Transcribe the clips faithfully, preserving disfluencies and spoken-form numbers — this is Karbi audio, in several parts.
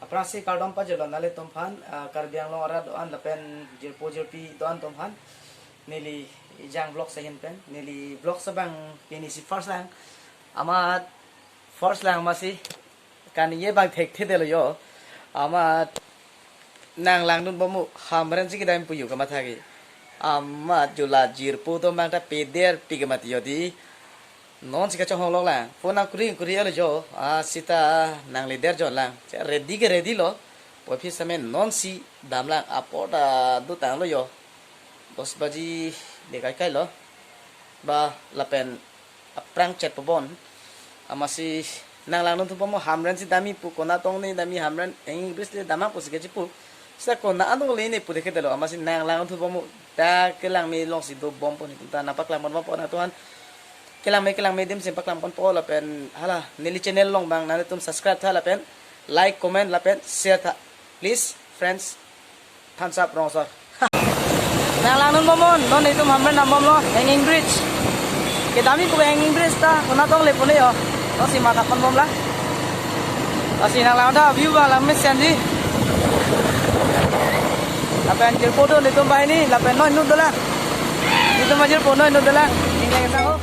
Aphrangsi kardom pajirlo nanglitum aphan, ah, Karbi Anglong arat do-an lapen jirpo jirpi do-an atum aphan. Neli Ejang Vlogs ahin pen, neli vlogs abang pini si first lang. Amat first lang amatsi kaningje abang thekthedetlo jo. Amat nanglangdun bom mo, Hamren si kedam pu jo kamatha ke. Amat jo la jirpo atum abang ta peder pi kamatha jo di. Non si kachonghong lok lang. Phone nangkuri kuri alo jo. Ah, seta nangleder jo lang. Ready ke ready lo. Puvoiphit sitame non si dam lang, apor ta dotanglo jo. Dos baji de kaikai lo. Ba lapen aphrang chet pabon. Amatsi nanglangdun thu bom mo, Hamren si damji pu, konat tong ne damji, Hamren Hanging Bridge le damji pu si kechipu. Seta konat anung le ne pu thekthedetlo, amatsi nanglangdun thu bom mo, ta kelang me alongsi dobom pon, itum ta nangpaklang pon bom pon atuhan. Kelang me kelang me adim si paklang ponpo lapen hala neli channel along abang nanglitum subscribe tha lapen like, comment lapen share tha. Please friends, thumbs up rong sir. Nanglangdun bom mo, non itum Hamren dam bomlo, Hanging Bridge. Kedamji pu Hanging Bridge ta konat tong le pu ne jo. Non si matha pon bom lang. Lasi nanglangdun view abang langmesen ji. Lapen jirpo do netum banghini, lapen non inut dolang. Netum ajirpo non inut dolang. Inglang sang ho.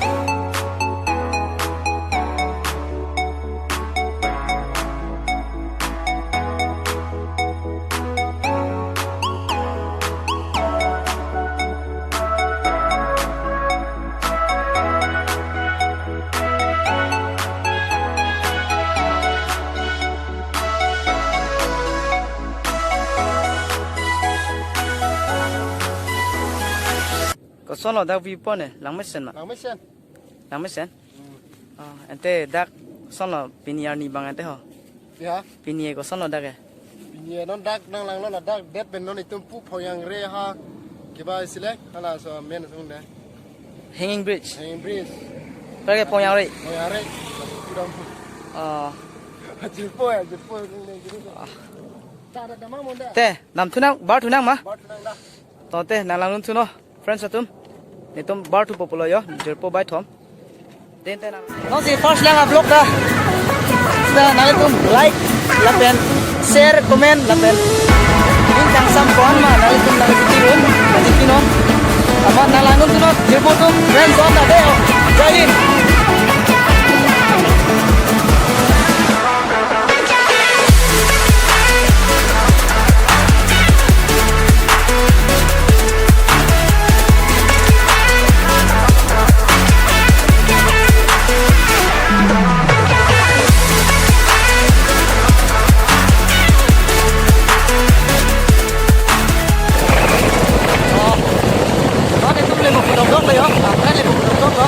Kosonlo dak view point, langmesen ma? Langmesen. Langmesen? Hmm. Ah, ante dak kosonlo pini arni abang ante ho? Ya. Pini kosonlo dak ke? Pini non dak nanglanglo ladak det pen non itum pu Phongyangre ha. Kiba isi le, hala so men sung de. Hanging Bridge. Hanging Bridge. Dak ke Phongyangre. Phongyangre. Pudam. Ah. Jirpo ya, jirpo. Ah. Tada damang mon da. Te, dam thu nang, bar thu nang ma? Bar thu nang da. To te, nanglangdun thunon, friends atum. Netum bar thupo pulo jo, jirpo baithom. Den te nang. Non si first lang a-vlog ta. Seta nanglitum like, lapen share, comment, lapen ning kangsam ko-an ma, nanglitum nangtiron, nangtiron. Amat nanglangdun thunon, jirpo atum, friends on ta de, Jai Hind. Oh, non itum le mo pudok dok le jo, non le mo pudok dok lo.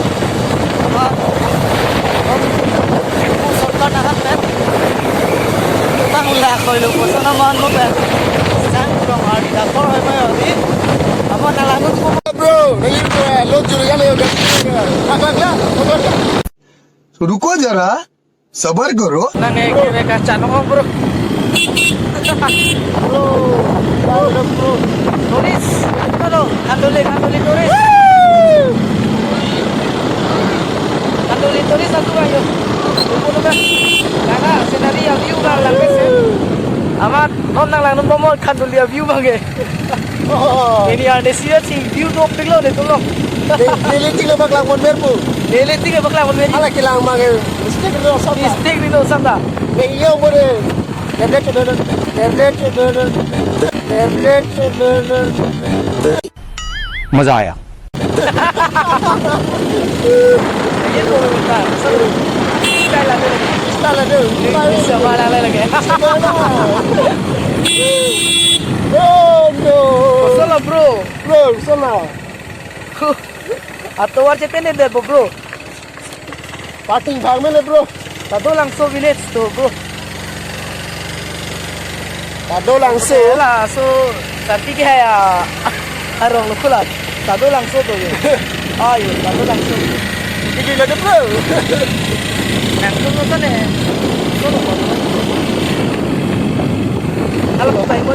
Apa? Shortcut ahat pen. Bang la koilo koson aman mo pen. Sang kurang hari dapur hai mai hari. Apa nalangun ko? Bro, nangin ko lo juri kali udah. Apa lah? Apa lah? रुको जरा, सबर करो। Nang ke ke ka chano bro. Bro, bro, bro. Tourist, halo, Khanduli, Khanduli tourist. Khanduli tourist atum ayo. Lupo lupo. Jaga, scenery, view abang langmesen. Amat non nanglangdun bom mo Khanduli view abang ke. Oh. Ini ada sih sing view dopik lo de tulong. Neli tik lo paklang pon mer pu. Neli tik lo paklang pon mer. Hala kelang abang ke. Mistake lo sab ta. Mistake lo sab ta. Neli yo mo de. Tablet, tablet, tablet, tablet. मजा आया। Ini tuh bentar. Seru. Style ada lagi. Style ada. Ini bisa mana lagi? Oh no. Salah bro. Bro, salah. Atovar chetene de bro. Party bhag mele bro. Tadolangso village to bro. Tadolangso. Laso Santi ke ya. Arong lo kula. Tadolangso to ye. Ayo, Tadolangso. Ini lo de bro. Nang tuh nonton ya. Tuh nonton. Halo, Bapak Ibu.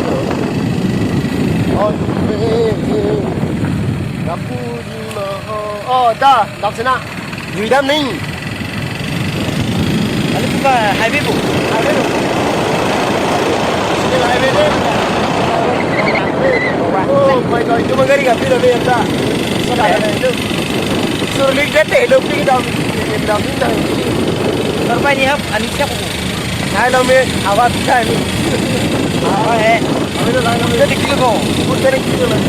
Oh, eh, eh, eh. Kapu di ma ho. Oh, da, dam sena. Jui dam ning. Lalu buka highway bu. Highway bu. Itu mengeri kami lebih ya ta. Sudah ada itu. Suruh lihat deh, doping dam, dam dam. Terpaini hap, anisya ko. Hai lo me, awat kai ni. Apa he? Kami tu lain kami. Jadi kilo ko. Jadi kilo lah.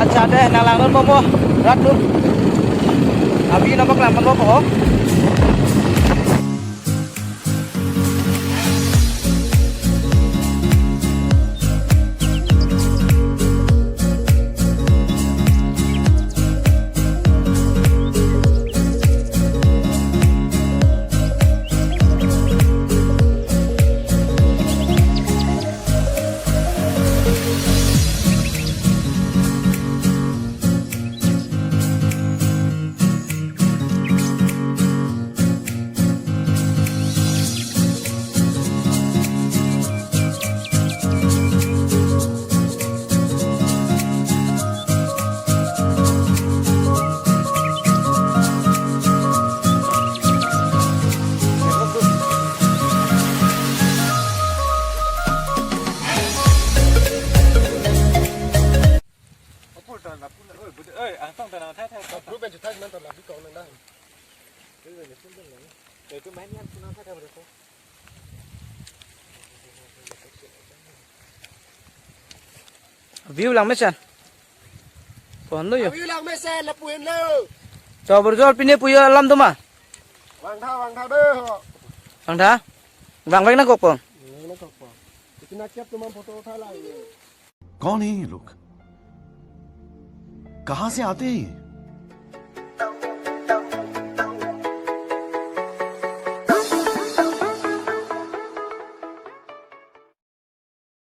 Acha deh, nanglang non momo. Rat dun. Abi nampak lampan momo. View lang mesen. Pohon lo yo. View lang mesen, lapu-en lo. Chobor jol pine puyo alam doma. Vangtha, vangtha deh ho. Vangtha? Vang vang nangkokpo. Nangkokpo. Itina kiap tumam photo utha la ye. कौन है ये लोग? कहाँ से आते हैं ये?